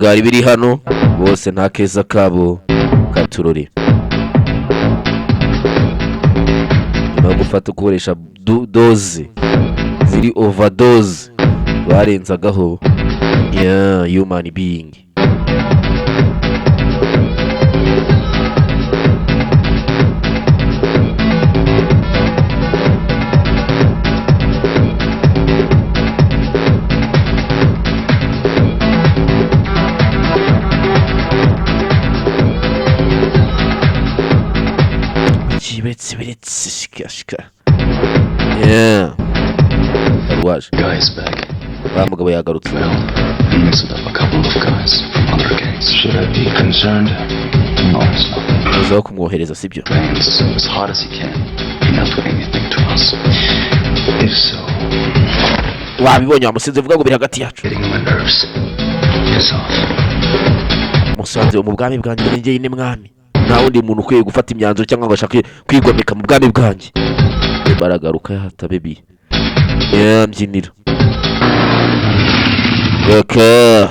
Bwari biri hano bose, nta keza kabo katurore. Nyuma yo gufata gukoresha dose ziri overdose barenzagaho, yeah, human being. Biretse, biretse, shika shika, yeah, arwaje. Guy is back. Wa mugabo yagarutse. Well, he mixed up a couple of guys from other gangs. Should I be concerned? No, it's nothing. Muzaho kumwohereza, sibyo? Trains as hard as he can. He not do anything to us. If so, Wabibonye, wamusinze, vuga ngo biri hagati yacu. getting on my nerves. Piss off. Musanze mu bwami bwanjye ni njyenyine mwami, nta wundi muntu ukwiye gufata imyanzuro cyangwa ngo ashake kwigomeka mu bwami bwanjye. Baragaruka yahata baby yambyinira okay.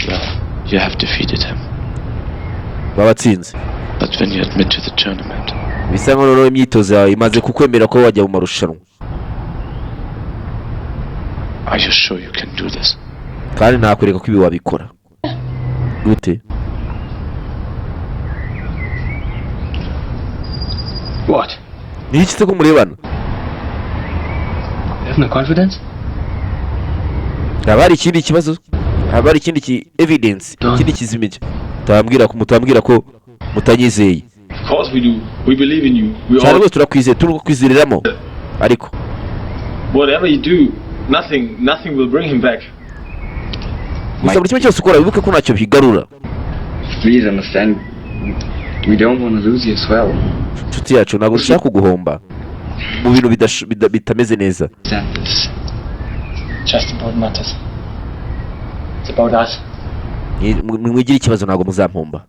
Well, you have defeated him. Babatsinze. But when you admit to the tournament, Bisa nkaho noneho imyitozo yawe imaze kukwemera ko wajya mu marushanwa. Are you sure you can do this? Kandi ntakwereka ko ibi wabikora gute. What? Ni iki se ko murebana? You have no confidence? Haba hari ikindi kibazo, haba hari ikindi ki evidence, ikindi kizimije mutambwira ko mutanyizeye. Of course we do. We believe in you. We Cyane all. rwose, turakwizeye, turi kukwiziriramo, ariko Whatever you do, nothing, nothing will bring him back. Gusa buri kimwe cyose ukora, wibuke ko ntacyo bigarura. Please understand, we don't want to lose you as well. Inshuti yacu, ntabwo dushaka kuguhomba mu bintu bitameze neza. Understand this. Just about matters. It's about us. Mwigire ikibazo, ntabwo muzampomba.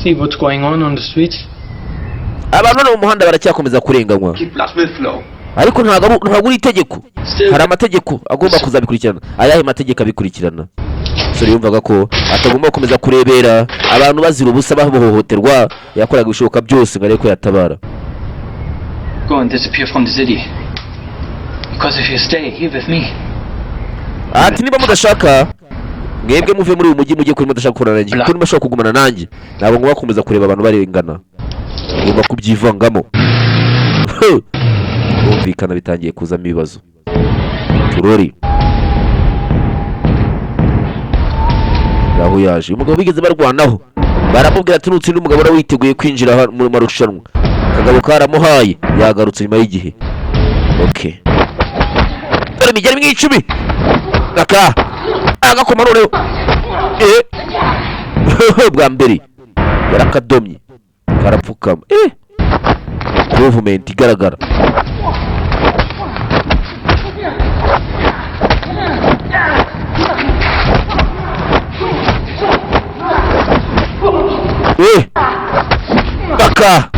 See what's going on the streets? Abantu hano mu muhanda baracyakomeza kurenganywa. Keep blood will flow. Ariko ntabwo ari itegeko, hari amategeko agomba kuzabikurikirana. Ayahe mategeko abikurikirana? Umusore yumvaga ko atagomba gukomeza kurebera abantu bazira ubusa bahohoterwa. Yakoraga ibishoboka byose ngo arebe ko yatabara. Go and disappear from the city. Because if you stay here with me, Ati niba mudashaka, mwebwe muve muri uyu mujyi mujye kuri, mudashaka gukorana nanjye, kuko niba ashobora kugumana nanjye, ntabwo ngomba gukomeza kureba abantu barengana, ngomba kubyivangamo. Kumvikana bitangiye kuzamo ibibazo. Turori aho yaje, uyu mugabo bigeze barwanaho, baramubwira ati nutsinda umugabo ura witeguye kwinjira mu marushanwa. Akagabo karamuhaye, yagarutse nyuma y'igihe. Okay, dore imigeri mu 10 aka agakoma noneho, bwa mbere yarakadomye karapfukama, movement igaragara. Aka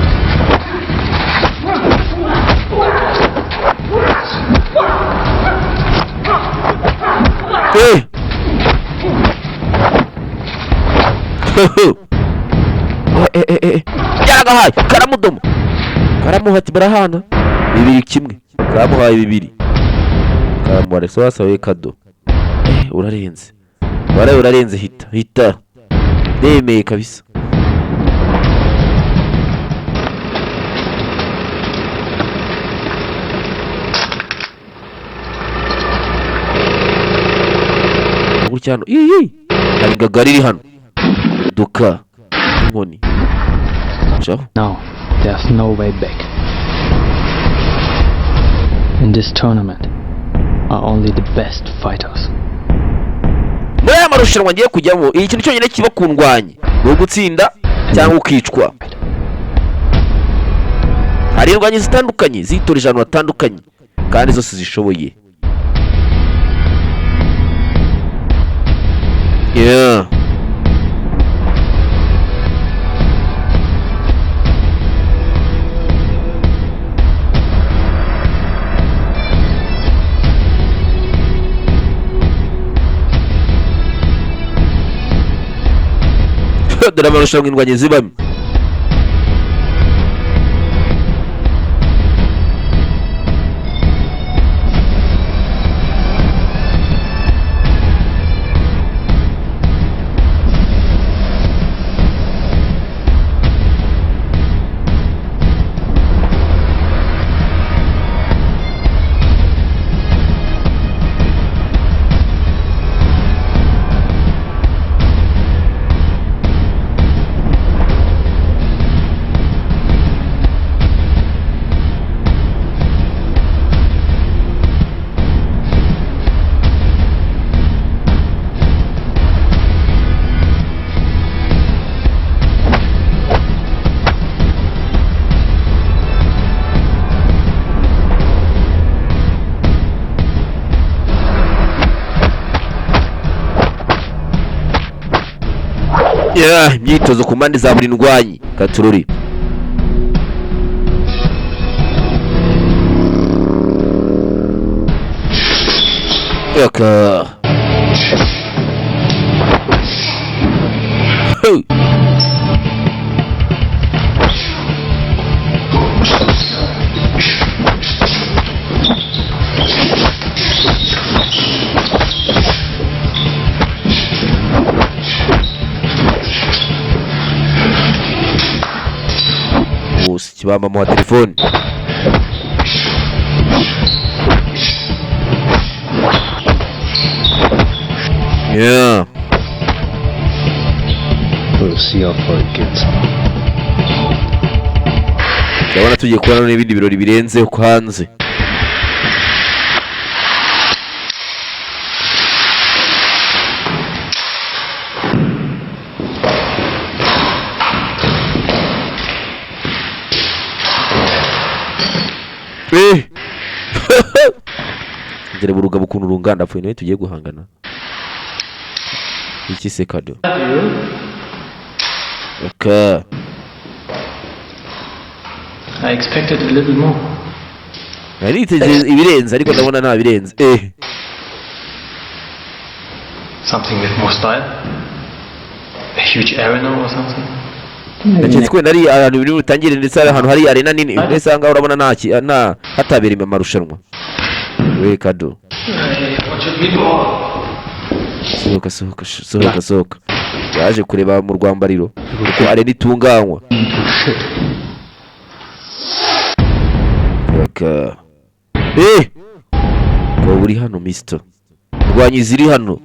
yaragahaye, karamudoma, karamuha, ati barahana 2-1, kamuhaye 2, kamuha sasa. Kado, urarenze waraye, urarenze, hita hita, ndemeye kabisa. Gutya hano iyi hari ingagari iri hano, duka inkoni caho. Now, there's no way back. In this tournament are only the best fighters. Muri aya marushanwa ngiye kujyamo, iyi kintu cyonyine kiba ku ndwanyi ni ugutsinda cyangwa ukicwa. Hari indwanyi zitandukanye zitoreje ahantu hatandukanye kandi zose zishoboye, yeah. Dore amarushanwa indwanyi zibamo. Yeah, imyitozo ku mpande za buri ndwanyi katururi. Yaka. Hey. Bose kibamba muha telefone. Yeah. We'll see how far it gets. Ndabona tugiye kubona n'ibindi birori birenze ko hanze. Eh! Dore burugabo ukuntu rungana apfuye niwe tugiye guhangana. Iki se kado? Okay. I expected a little more. Nari nitegereje ibirenze ariko ndabona nta birenze. Eh. Something with more style. A huge arena or something. Ndaketse ko wenda ari ahantu biri butangire, ndetse hari ahantu hari arena nini, mbese aha ngaha urabona nta hatabereye amarushanwa we kado. Hey, watch it meatball. Sohoka, sohoka, sohoka, sohoka. Yaje kureba mu rwambariro uko arena itunganywa. Shit. Aka eh ko uri hano mister, ndwanyi ziri hano,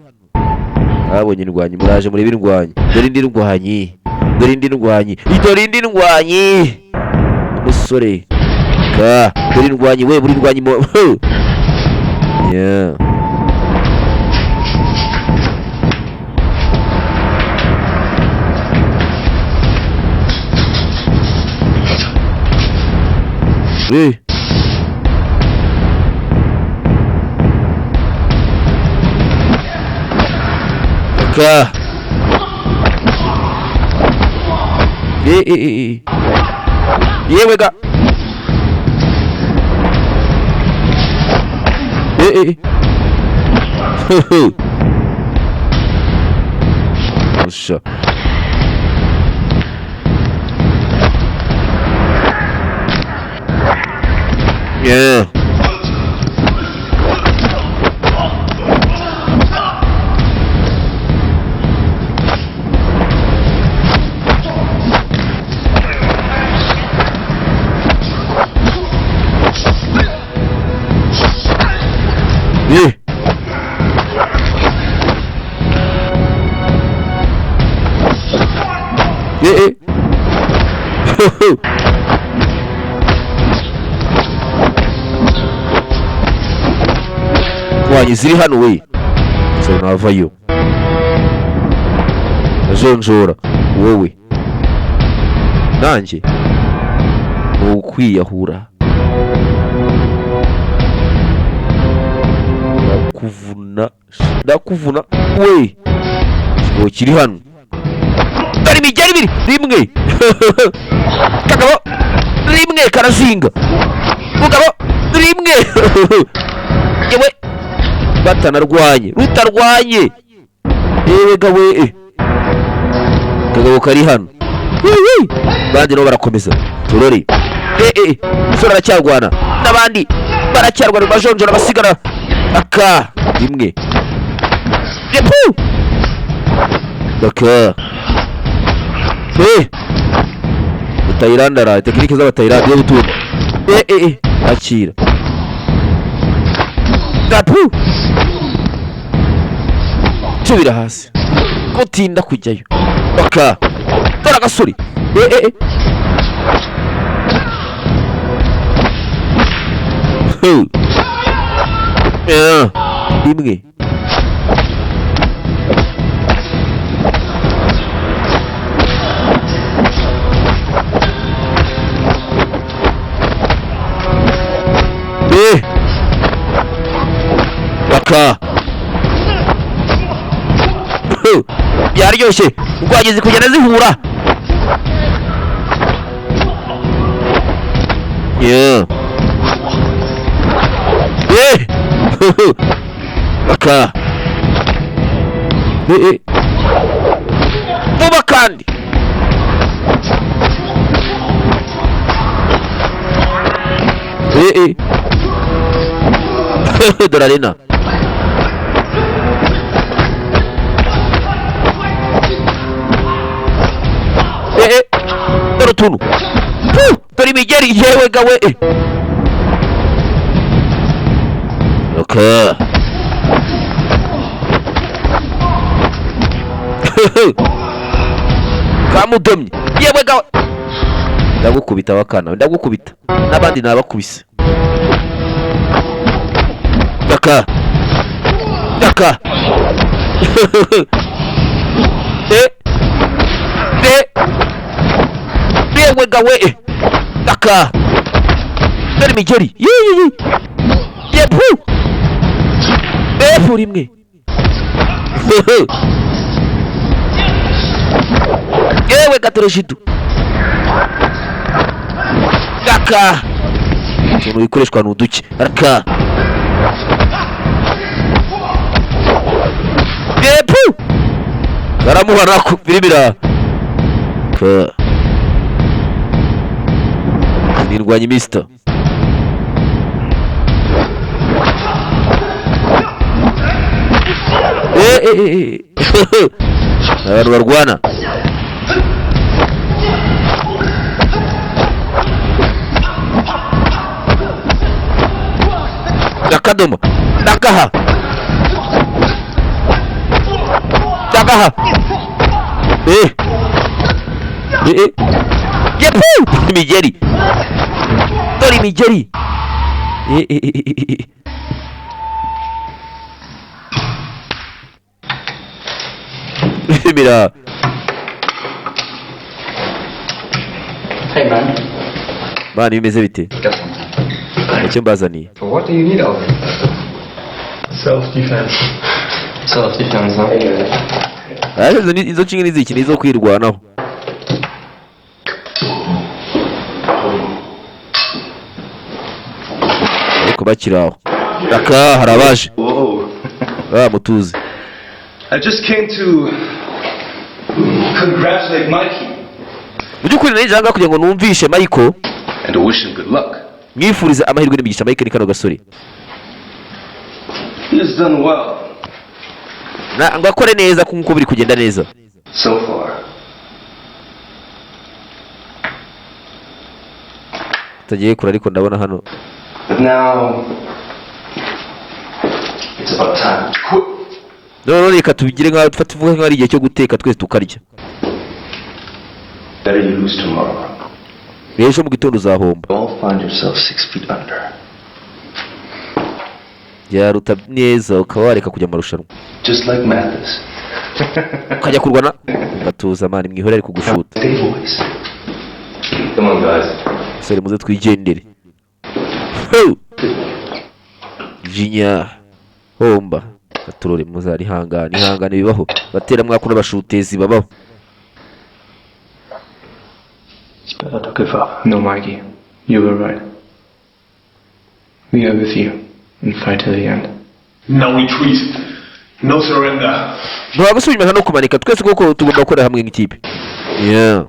abonye indwanyi, muraje murebe indwanyi. Dore indi ndwanyi, dore indi ndwanyi, dore indi ndwanyi, umusore ka, dore indwanyi we, buri ndwanyi mo. Yeah. Eh. Aka. Eh eh eh eh. Yewe ga. Eh eh. Usha. Yeah. Eh. Eh eh. Wanyi ziri hano we. So navayo. Ajonjora wowe. Nanjye ni ukwiyahura. Ndakuvuna, ndakuvuna we. Ikigo kiri hano. Dore imigeri ibiri rimwe. Kagabo rimwe karazinga. Mugabo rimwe. Yewe batanarwanye, rutarwanye. Yewe gawe. Kagabo kari hano. Hihi! Abandi nabo barakomeza turore. Umusore aracyarwana n'abandi, baracyarwana mu majonjora, basigara aka rimwe. Yepu! Aka Mutayilandi ara tekinike z'Abatayilandi yo gutura. Akira. Gapu! Subira hasi, gutinda kujyayo. Aka dore agasore. Hu. Rimwe. Aka. Hu. Byaryoshye, urwageze kugenda zihura. Yeah. Aka. Vuba kandi. Dore arena. Dore utuntu. Puh! Dore imigeri, yewe gawe. Okay. Kamudomye, yewe gawe. Ndagukubita wakana, ndagukubita. N'abandi nabakubise. Daka. Daka. Yewe gawe. Daka. Dore imigeri. Yi. Yepu. Efu rimwe. Yewe gatereshitu. Daka. Utuntu bikoreshwa ni uduki. Aka. Yepu. Karamuha nako birimira. Ka. Nirwanya mister. Abantu barwana. Akadomo. Ndakaha. Ndakaha. Yepu! Imigeri. Dore imigeri. Mira. Hey man. Bana, bimeze bite? Got something. Icyo mbazaniye. For what do you need all this? Self-defense. Self-defense, huh? Izo nshinga ni iziki? Ni izo kwirwanaho. Ariko bakiri aho. Aka hari abaje. Whoa. Ah, mutuze. I just came to congratulate Mikey Mu by'ukuri nari nje kugira ngo numvishe Michael and to wish him good luck. mwifuriza amahirwe n'imigisha. Michael ni kano gasore. He has done well Na ngo akore neza kuko biri kugenda neza. so far. Tagiye kure, ariko ndabona hano. But now it's about time to quit. None reka tubigire nkaho dufate, tuvuge nkaho ari igihe cyo guteka twese tukarya. Better you lose tomorrow. Ejo mu gitondo uzahomba. You all find yourself 6 feet under. Byaruta neza ukaba wareka kujya mu marushanwa. Just like Mathis. Ukajya kurwana ugatuza. Man, mwihore, ari kugushuta. Stay, boys. Come on, guys. Sore, muze twigendere. Ho! Jinya homba gaturore, muzarihangana, ihangane, bibaho. Batera mwakuna, abashutezi babaho. It's better to give up. No, Mikey. You were right. We are with you and fight till the end. No retreat. No surrender. Nta gusubira inyuma no kumanika twese, kuko tugomba gukorera hamwe nk'ikipe. Yeah.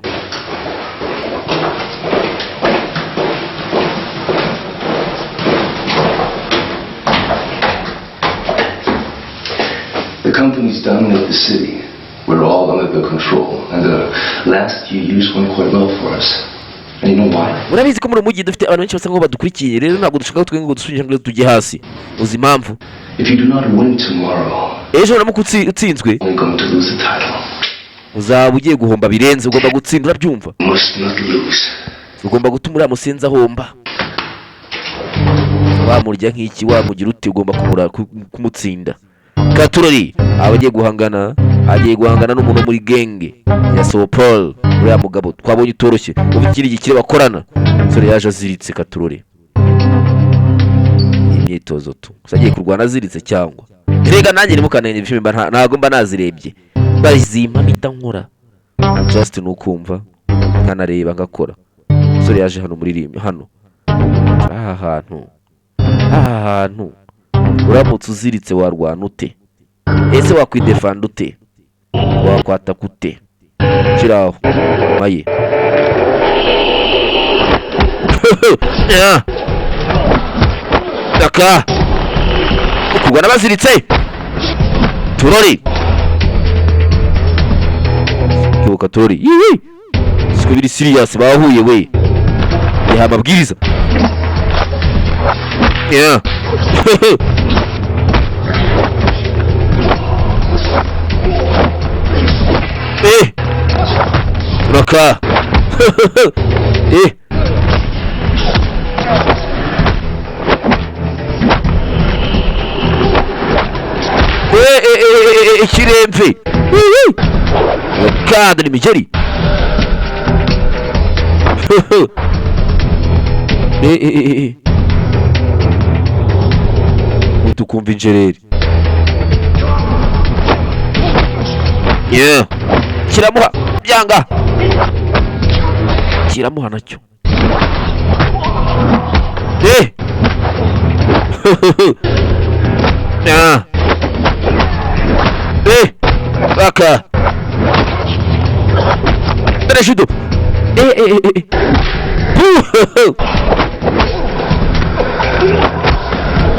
The companies dominate the city. We're all under their control, and the last few years went quite well for us. And you know why? Murabizi ko muri uyu mujyi dufite abantu benshi basa nkaho badukurikiye. Rero ntabwo dushaka ko twe ngo dusubire ngo tujye hasi. Uzi impamvu? If you do not win tomorrow, Ejo uramuka utsinzwe, you're going to lose the title. uzaba ugiye guhomba birenze. Ugomba gutsinda, urabyumva? You must not lose. Ugomba gutuma uriya musenzi ahomba. Wamurya nk'iki, wamugira ute, ugomba kumutsinda. Katurori aba agiye guhangana, agiye guhangana n'umuntu wo muri gang ya Sopol, uriya mugabo twabonye utoroshye, ufite ikindi gikire bakorana. Umusore yaje aziritse. Katurori, imyitozo tu gusa, agiye kurwana aziritse. Cyangwa rega nanjye ntimukanenge ibishimbo, ntabwo mba nazirebye, bazimpa mpita nkora. Just ni ukumva nkanareba ngakora. Umusore yaje hano muri rimwe hano, aha hantu uramutse uziritse warwana ute? Ese wakwidefanda ute? Wakwataka ute? Kiraho maye. Yeah. Aka kurwana baziritse, turori kibuka, turori yihi, siko biri serious. Bahuye, we yaha amabwiriza. Yeah. Eh, turaka, eh. Eh, eh, eh, eh, eh, ikiremve. Kandi ni imigeri. Eh, eh, eh, eh. Utukumva injereri. Yeah. Kiramuha byanga, kiramuha nacyo. Eh, ah. Eh, aka dore judo. Eh, eh, eh, eh. Puh.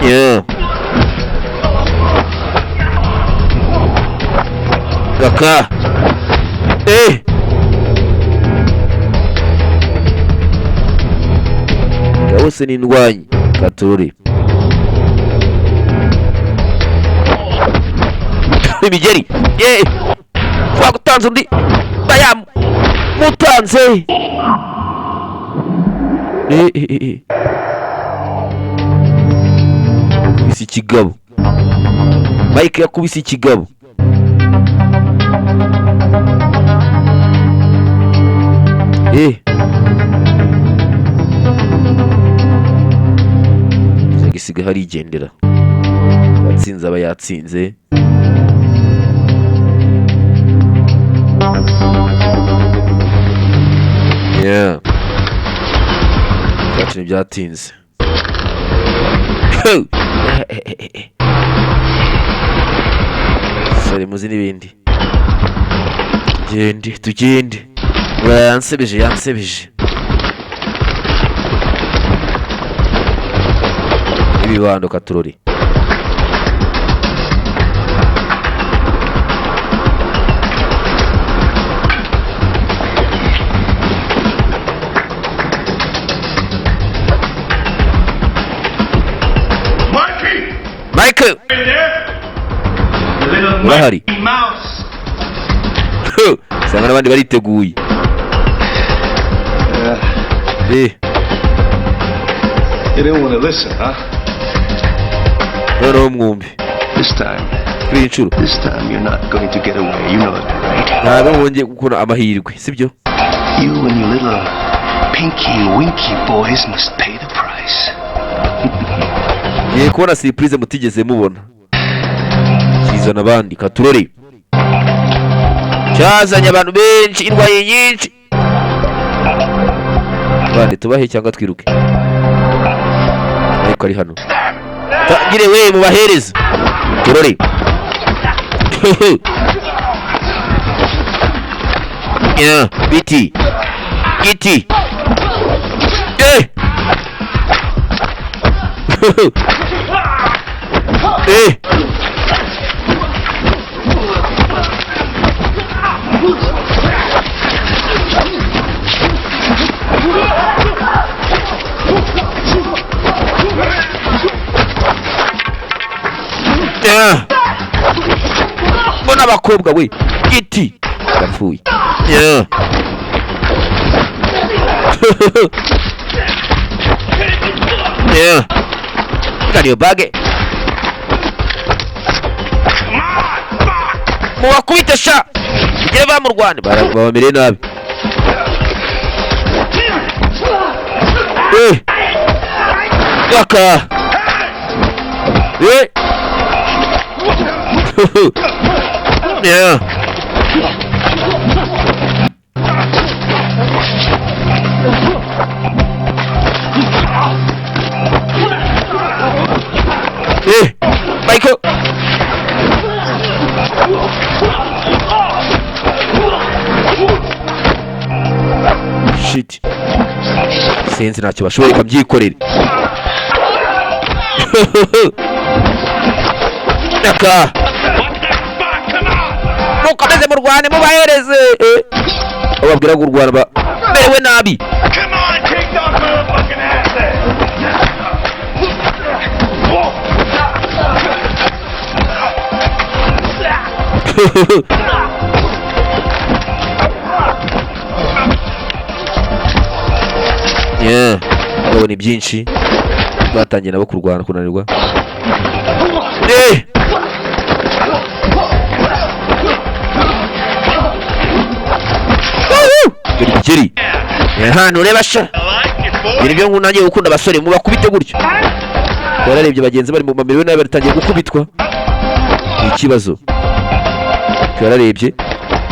Yeah. Aka, eh. Bose ni indwanyi. Katururi imigeri ye, twagutanze undi bayamu mutanze. Eh, eh, eh, eh. Yakubise ikigabo. Mike yakubise ikigabo. Eh, gisiga harigendera. Yatsinze, aba yatsinze. Yeah. Byacu ntibyatinze. Eh, eh, eh, eh. Sore muzi n'ibindi. Tugende, tugende. Ura yansebeje, yansebeje. Ibibando katurori. Mikey! Michael! You there? You little Urahari? Mickey Mouse! Usanga n'abandi bariteguye. Eh, You didn't want to listen, huh? Noneho mwumve. This time, Kuri iyi nshuro, this time you're not going to get away. You know it, right? ntabwo mwongeye gukora amahirwe, sibyo? You and your little pinky winky boys must pay the price. Ngiye kubona surprise mutigeze mubona. Kizana abandi katurore. Cyazanye abantu benshi, indwayi nyinshi. Bande tubahe cyangwa twiruke? Ariko ari hano. Tangire we mubahereze. Turore. Yeah, biti giti. Eh, eh. Yeah. Mbona abakobwa we giti yapfuye. Yeah. Yeah. Kariyo bage mubakubite sha ugere bamurwane babamereye nabi. Eh. Yaka. Eh. Yeah. Eh, Michael. Shit. Sinzi ntacyo bashoboye kabyikorera. Naka. Mukomeze murwane mubahereze. Ababwira ngo urwana ba merewe nabi. Come on, kick those motherfucking asses! Yeah. Babona ibyinshi batangiye nabo kurwana kunanirwa. Eh! Dore ibikeri. Hano ureba sha. Ibintu byo nkunangiye gukunda abasore mubakubite gutyo. Yararebye bagenzi bari mu mamirwe nabi batangiye gukubitwa. Ni ikibazo. Yararebye.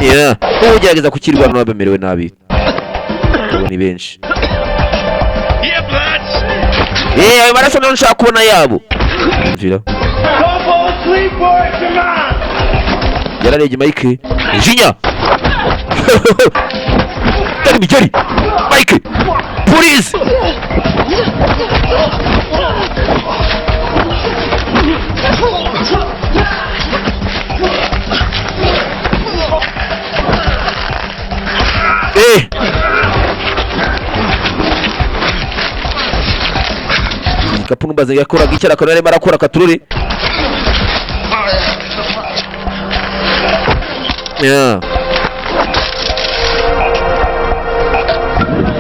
Yeah. Ugerageza kukirwana nabi bamerewe nabi. Ni benshi. Eh, ayo maraso nayo nshaka kubona yabo. Mvira. Yararebye Mike. Jinya. Tari migeri. Mike. Please. Eh. Igikapu numbaza yakoraga icyo arakora arimo arakora katurore. Yeah.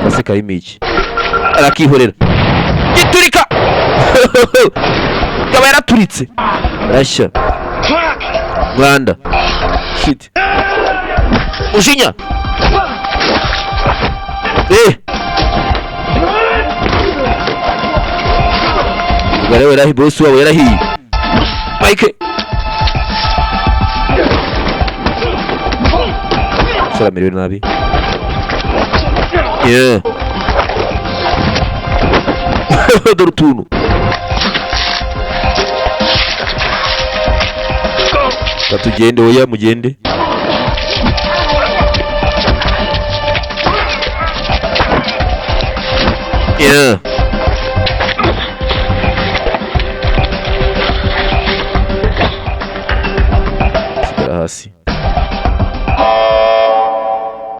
Kase karimo iki? Arakihorera. Giturika. Kaba yaraturitse. Arashya. Rwanda. Shit. Ujinya. Eh. Umugore yarahi boss wabo yarahiye. Mike. Sara merewe nabi. Yeah. Dore utuntu. Tugende oya mugende. Yeah. Sigara hasi.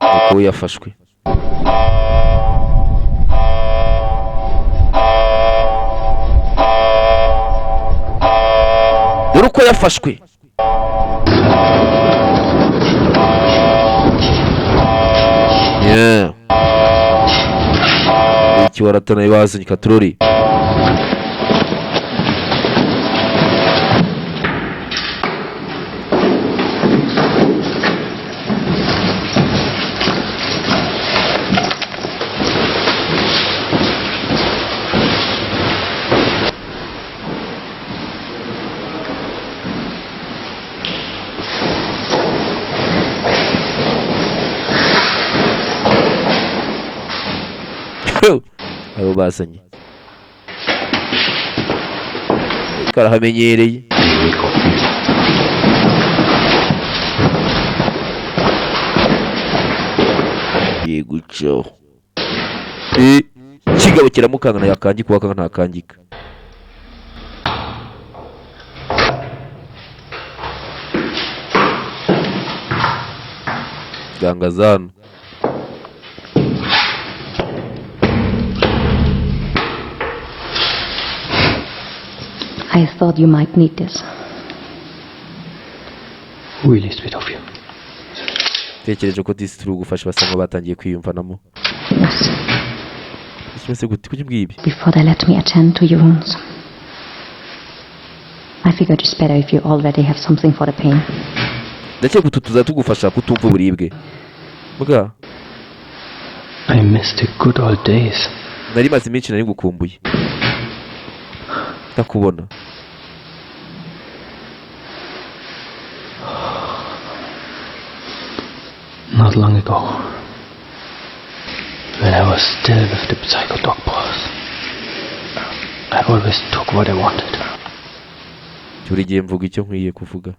Nuko yafashwe. Dore uko yafashwe. Yeah. Iki waratana ibazanye katurori. Abo bazanye karahamenyereye. Bigiye gucaho. Kigabo kiramukanga, yakangika uwakanga ntakangika. Gangazano. I thought you might need this. Really sweet of you. Tekereje ko disi turi gufasha, basa nkaho batangiye kwiyumvanamo. Yes. Kimeze gute kuki mbwiye ibi? Before they let me attend to your wounds. I figured it's better if you already have something for the pain. Ndakeka utu tuza tugufasha kutumva uburibwe mbwa. I miss the good old days. Nari maze iminsi nari ngukumbuye ntakubona. Not long ago, when I was still with the Psycho Dog Boss, I always took what I wanted. Buri gihe mvuga icyo nkwiye kuvuga.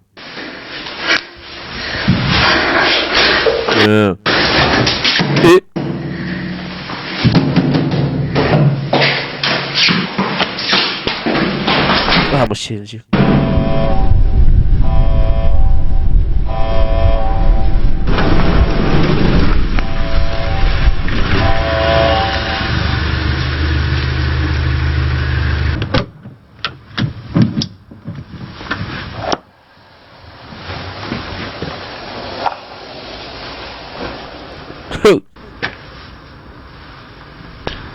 Eh. Bamushinje.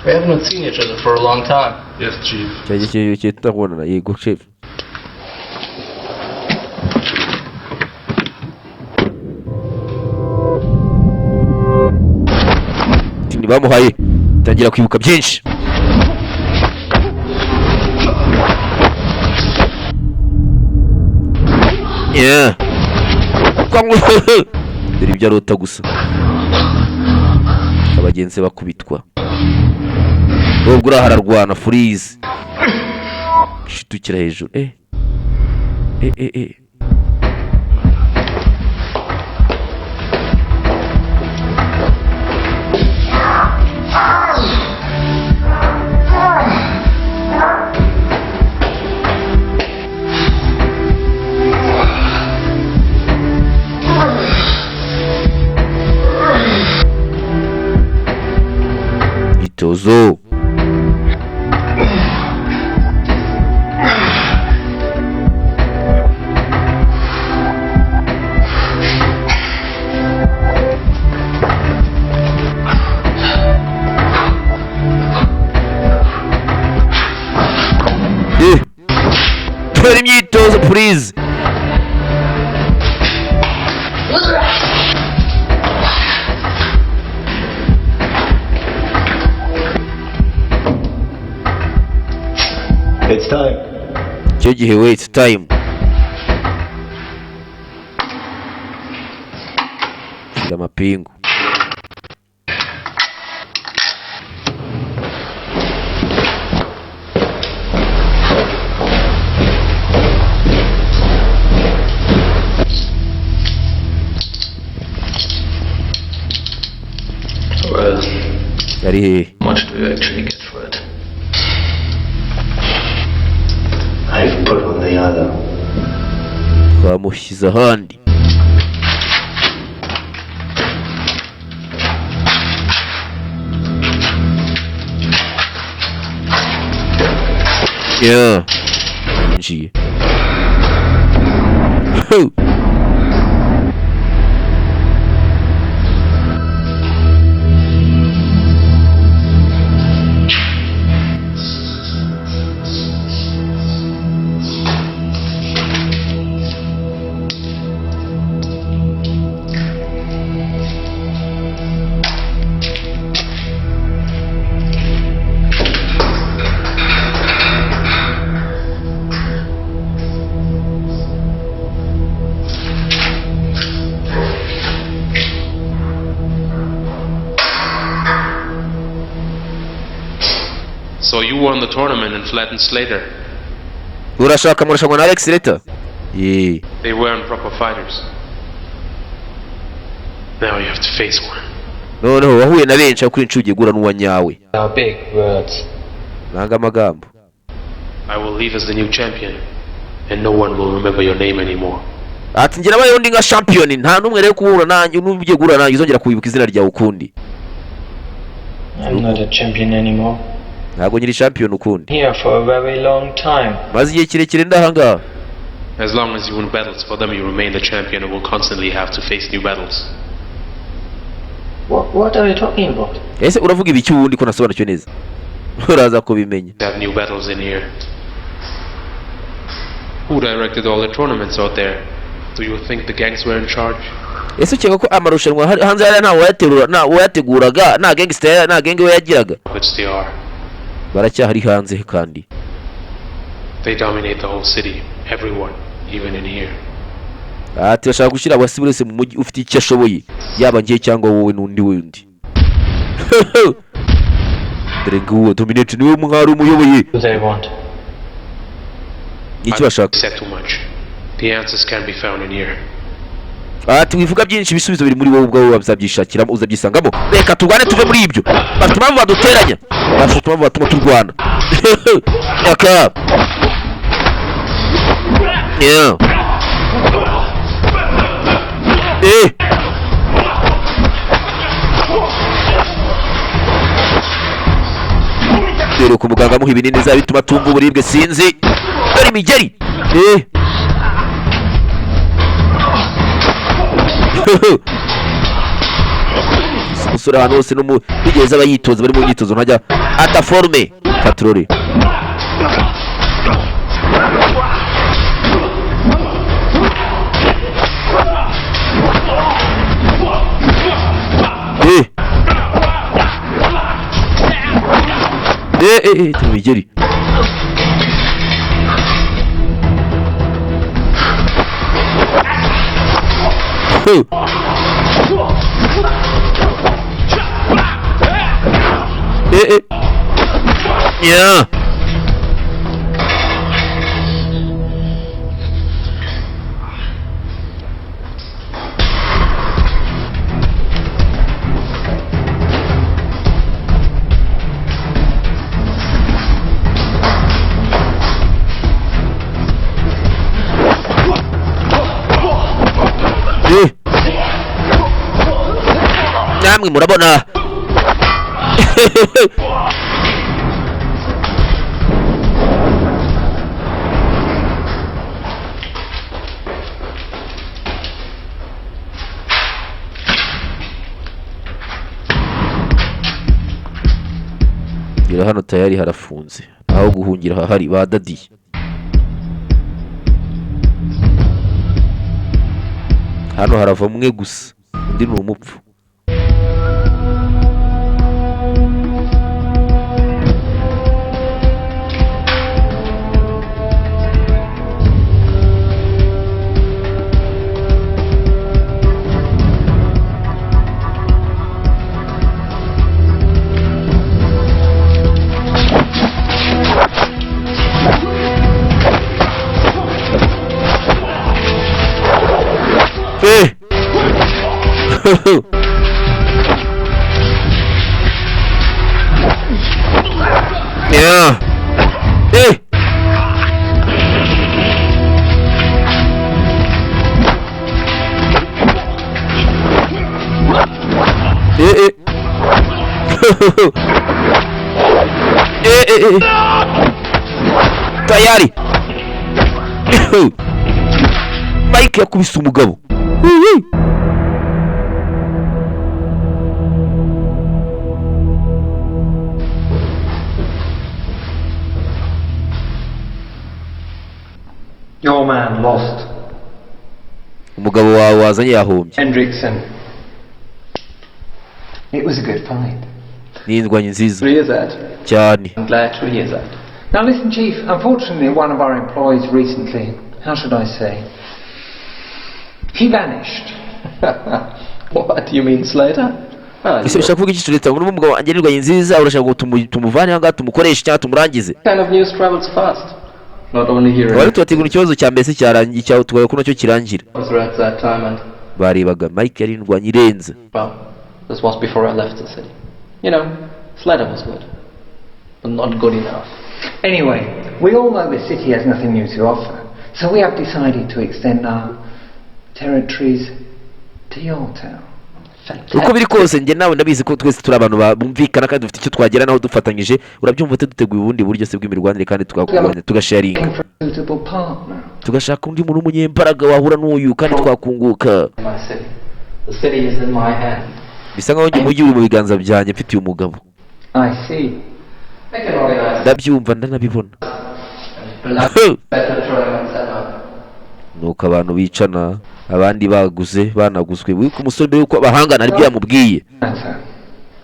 We have not seen each other for a long time. Yes, Chief. Cyari kirekire tutabonana, yego chef. Tini bamuhaye tangira kwibuka byinshi. Yeah. Dore ibyo arota gusa, abagenzi bakubitwa, ubwo uriya ararwana furize shitukira hejuru. Eh eh eh eh. Itozo. Dore imyitozo, please. It's time. Icyo gihe we, it's time. Shyira amapingu. Well, Ari hehe? how much do you actually get for it? I've put on the other. Twamushyize ahandi. Yeah. Yinjiye. Ho! So you won the tournament and flattened Slater. Urashaka amarushanwa na Alex Slater? Ye. They weren't proper fighters. Now you have to face one. Noneho wahuye na benshi, ariko inshuro ugiye guhura n'uwa nyawe. Are big words. Nanga amagambo. I will leave as the new champion, and no one will remember your name anymore. Ati njye nabayeho ndi nka champion, nta n'umwe rero kuhura nanjye n'ugiye guhura nanjye uzongera kwibuka izina ryawe ukundi. I'm not a champion anymore. Ntabwo nyiri champion ukundi. Here for a very long time. Maze igihe kirekire ndahangaha. As long as you win battles for them, you remain the champion and will constantly have to face new battles. What are you talking about? Ese uravuga ibiki ubundi ko nasobanukiwe neza? Uraza kubimenya. Have new battles in here. Who directed all the tournaments out there? Do you think the gangs were in charge? Ese ukeka ko amarushanwa hanze hariya nta wayaterura, nta wayateguraga, nta gangster, nta gang we yagiraga? Which they are. Baracyahari hanze kandi. They dominate the whole city, everyone, even in here. Ati bashaka gushyira abasi buri wese mu mujyi ufite icyo ashoboye, yaba njye cyangwa wowe n'undi wundi. Dore nguwo Dominate, niwe mwari umuyoboye. Do they want? Iki bashaka? Said too much. The answers can be found in here. Ati wivuga byinshi, ibisubizo biri muri wowe ubwawe, uzabyishakiramo, uzabyisangamo. Reka turwane tuve muri ibyo. Bafite impamvu baduteranya, bafite impamvu batuma turwana. Aka, yeah. Eh. Dore ku muganga amuha ibinini bizaba bituma atumva uburibwe, sinzi. Dore imigeri, eh. Umusore ahantu hose no mu bigeze aba yitoza, bari mu myitozo, ntajya ata forme patroli. Eh. Eh, eh, eh, tumigeri. Huh. Eh, eh. Yeah. Eh. Namwe murabona. Gira hano tayari harafunze, aho guhungira hahari badadiye. Hano harava umwe gusa, undi ni umupfu. Eh. Yeah. Eh. Eh, eh. Eh, eh, eh. Tayari. Mike yakubise umugabo. Your man lost. Umugabo wawe wazanye yahombye. Hendrickson. It was a good fight. Ni indwanyi nziza. To hear that. Cyane. I'm glad to hear that. Now listen, Chief. Unfortunately, one of our employees recently, how should I say, he vanished. What, you mean Slater? Ah, Ese ushaka kuvuga iki, leta? Ngo umugabo wanjye ni indwanyi nziza, urashaka ngo tumuvane aha ngaha, tumukoreshe cyangwa tumurangize? Kind of news travels fast. Not only here Wari in tubategura ikibazo cya mbese cyarangiye, cyawe tugaye ko nacyo kirangira. was at that time and Barebaga Mike yari indwanyi irenze. well, This was before I left the city. Slater was good, but not good enough. Anyway, we all know the city has nothing new to offer, so we have decided to extend our territories to your town. Uko biri kose, njye nawe ndabizi ko twese turi abantu bumvikana kandi dufite icyo twagera naho dufatanyije. Urabyumva ute duteguye ubundi buryo se bw'imirwanire kandi tugakurwanya, tugasharinga, Looking for a suitable partner. tugashaka undi muntu w'umunyembaraga wahura n'uyu kandi twakunguka? My city. The city is in my hand. Bisa nkaho njye umujyi uri mu biganza byanjye, mfitiye umugabo. I see. I can organize Ndabyumva, ndanabibona. better tournament setup. Nuko abantu bicana, abandi baguze banaguzwe. Wibuke umusore, mbere yuko bahangana hari ibyo yamubwiye. Matter.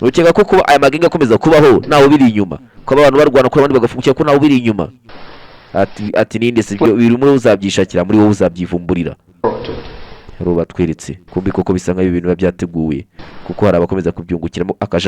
Ukeka ko kuba aya magenga akomeza kubaho ntawe ubiri inyuma, kuba abantu barwana kuri abandi bagafungukira, ko ntawe ubiri inyuma? Ati ninde se? Ibyo biri muri wowe, uzabyishakira muri wowe, uzabyivumburira. Hari uwo batweretse kumbi koko bisa nk'aho ibi bintu biba byateguwe, kuko hari abakomeza kubyungukiramo akajagari.